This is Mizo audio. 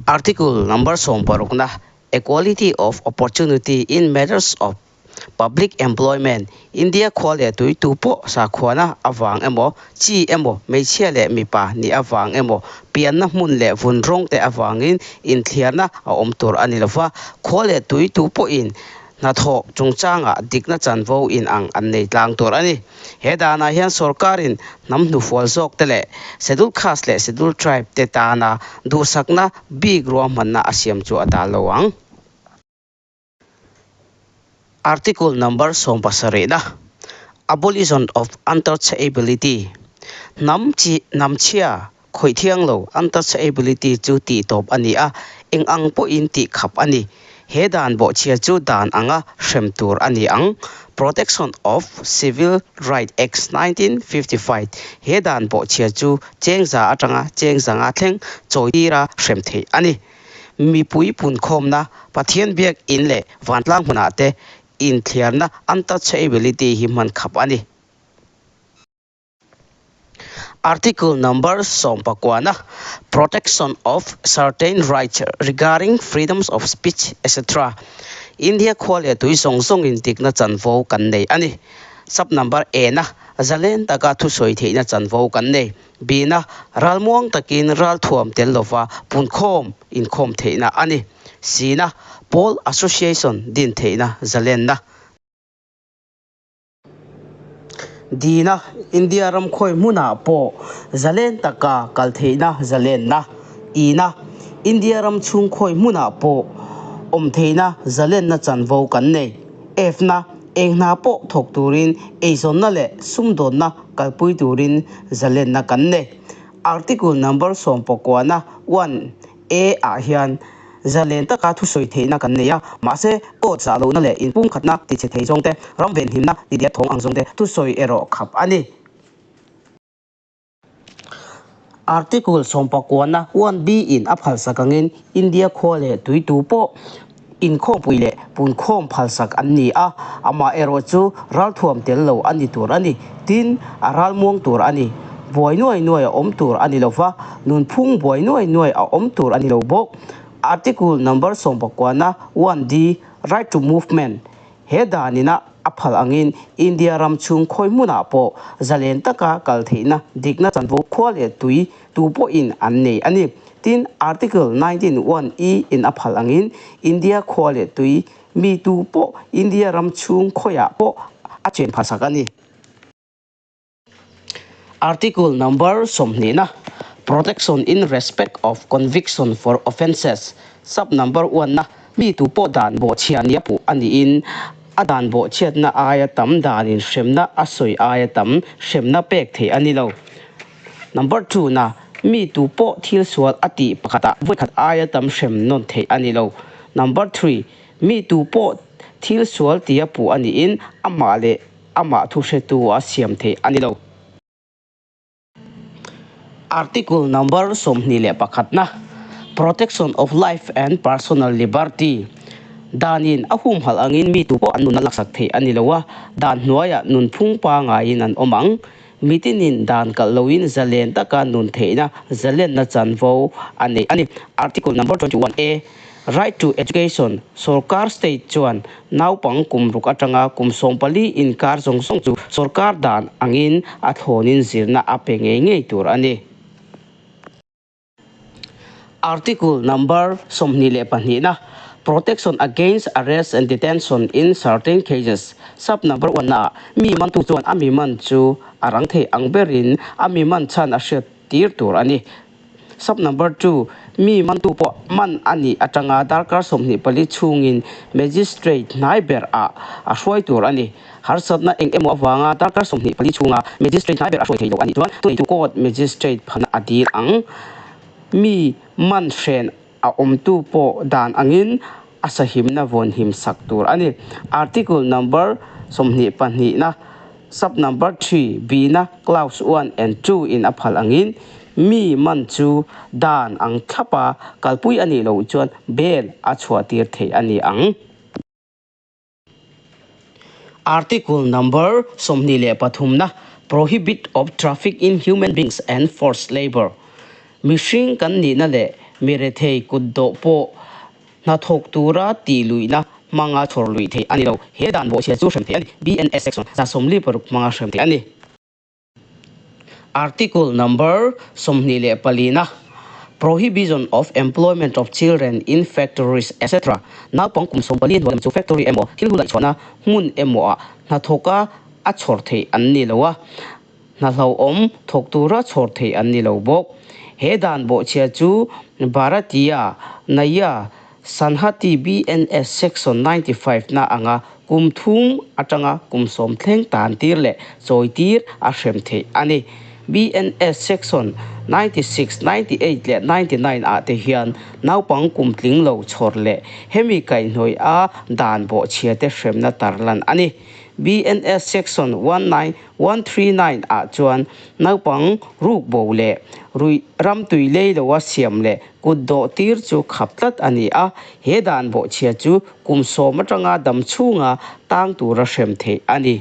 Article number sawmparukna, Equality of opportunity in matters of public employment, India khua leh tui tu pawh sakhuana avang emaw, chi emaw, hmeichhia leh mipa nih avang emaw, pianna hmun leh vun rawng te avangin inthliarna a awm tur a ni lova, khua leh tui tu pawhin hnathawh chungchangah dikna chanvo inang an nei tlang tur a ni. He danah hian sorkarin hnam hnufual zawk te leh Scheduled Caste leh Scheduled Tribe te tana duhsakna bik ruahmanna a siam chu a dal lo ang. Article number sawmpasarihna, Abolition of Untouchability, Hnam chi hnam chhia khawih thiang lo untouchability chu tih tawp a ni a, eng ang pawhin tih khap a ni. He dan bawhchhia chu dan anga hrem tur a ni ang. Protection of Civil Right Act 1955, He dan bawhchhia chu chengza atanga chengzanga thleng chawi tira hrem theih a ni. Mipui punkhawmna, Pathian biak in leh vantlang hmunah te inthliarna untouchability hi hman khap a ni. Article number sawmpakuana, Protection of certain rights regarding freedoms of speech etc. India khua leh tui zawng zawngin dikna chanvo kan nei a ni. Sub number ena, Zalen taka thusawi theihna chanvo kan nei. Bina, ralmuang takin ralthuam tel lova punkhawm inkhawm theihna a ni. Sina, Pawl Association din theihna zalenna. Dina, India ram khawi hmunah pawh zalen taka kal theihna zalenna. Ina, India ram chhung khawi hmunah pawh awm theihna zalenna chanvo kan nei. F-na, Eng hna pawh thawk turin eizawnna leh sumdawnna kalpui turin zalenna kan nei. Article number sawmpakuana one A ah hian zalen taka thusawi theihna kan nei a, mahse court zah lohna leh inpumkhatna tichhe thei zawngte, ram venhimna tidiat thawng ang zawngte thusawi erawh khap a ni. Article sawmpakuana one B in a phalsak angin India khua leh tuitu pawh inkhawmpui leh punkhawm phalsak an ni a, amaherawh chu ralthuam tel lo a ni tur a ni. Tin, a ralmuang tur a ni. Buai nuai nuai a awm tur a ni lo va, nunphung buai nuai nuai a awm tur a ni lo bawk. Article number sawmpakuana one D, Right to Movement, He danina a phal angin India ram chhung khawi hmunah pawh zalen taka kal theihna dikna chanvo khua leh tui tu pawhin an nei a ni. Tin, Article 19 one E in a phal angin India khua leh tui mi tu pawh India ram chhung khawiah pawh a chen phasak a ni. Article number sawmhnihna, Protection in respect of conviction for offences, Sub number one na, Mi tu pawh dan bawhchhia nia puh a niin a dan bawhchhiatna aia tam danin hremna a sawi aia tam hremna pek theih a ni lo. Number two na, Mi tu pawh thil sual a tih pakhatah vawikhat aia tam hrem nawn theih a ni lo. Number three, Mi tu pawh thil sual tia puh a niin amah leh amah thuhretu a siam theih a ni lo. Article number 21na, Protection of Life and Personal Liberty, Danin a humhalh angin mi tu pawh an nun a laksak theih a ni lo a, dan hnuaiah nunphung pangaiin an awm ang. Mitinin dan kalh loin zalen taka nun theihna zalenna chanvo a nei a ni. Article number 21A, Right to Education, Sorkar State chuan naupang kum ruk atanga kum 14 inkar zawng zawng chu sorkar dan angin a thlawnin zirna a pe ngei ngei tur a ni. Article number 22 na, Protection against arrest and detention in certain cases, Sub number one naah mi mantu chuan a mi man chu a rang thei ang berin a mi man chhan a hriat tir tur a ni. Sub number two, Mi mantu pawh man a nih atanga darkar 24 chhungin Magistrate hnai ber ah a hruai tur a ni. Harsatna eng emaw avanga darkar 24 chhunga Magistrate hnai ber a hruai thei lo a nih chuan tuneitu Court Magistrate phana a dil ang. Mi man hren a awmtu pawh dan angin a sahimna vawnhim sak tur a ni. Article number 22 na Sub number three, B na clause one and two in a phal angin mi man chu dan ang thlapa kalpui a nih loh chuan bail a chhuah tir theih a ni ang. Article number 23 na Prohibit of Traffic in Human Beings and Forced Labour, Mihring kan nihna leh. Mirethei kutdawh pawh hnathawk tura tih luihna hmanga chhawr luih theih a ni lo. He dan bawhchhia chu hrem theih a ni. BNS Section 146 hmanga hrem theih a ni. Article number 24 na, Prohibition of employment of children in factories etc. Naupang kum 14 hnuai lam chu factory emaw thil hnu laihchhuahna hmun emaw ah hnathawka a chhawr theih an ni lo a, hna hlauhawm thawk tura chhawr theih an ni lo bawk. He dan bawhchhia chu Bharatiya Nyaya Sanhati BNS Section 95 na anga kum thum atanga kum sawm thleng tan tir leh chawi tir a hrem theih a ni. BNS Section 96, 98 leh 99 ah te hian naupang kum tling lo chhawr leh hemi kaihhnawih a dan bawhchhia te hremna tarlan a ni. BNS Section 19139 ah chuan naupang ruk bo leh ruih ram tui lei loa siam leh Kut dawh tir chu khap tlat a ni a, he dan bawhchhia chu kum sawm atanga dam chhunga tang tura hrem theih a ni.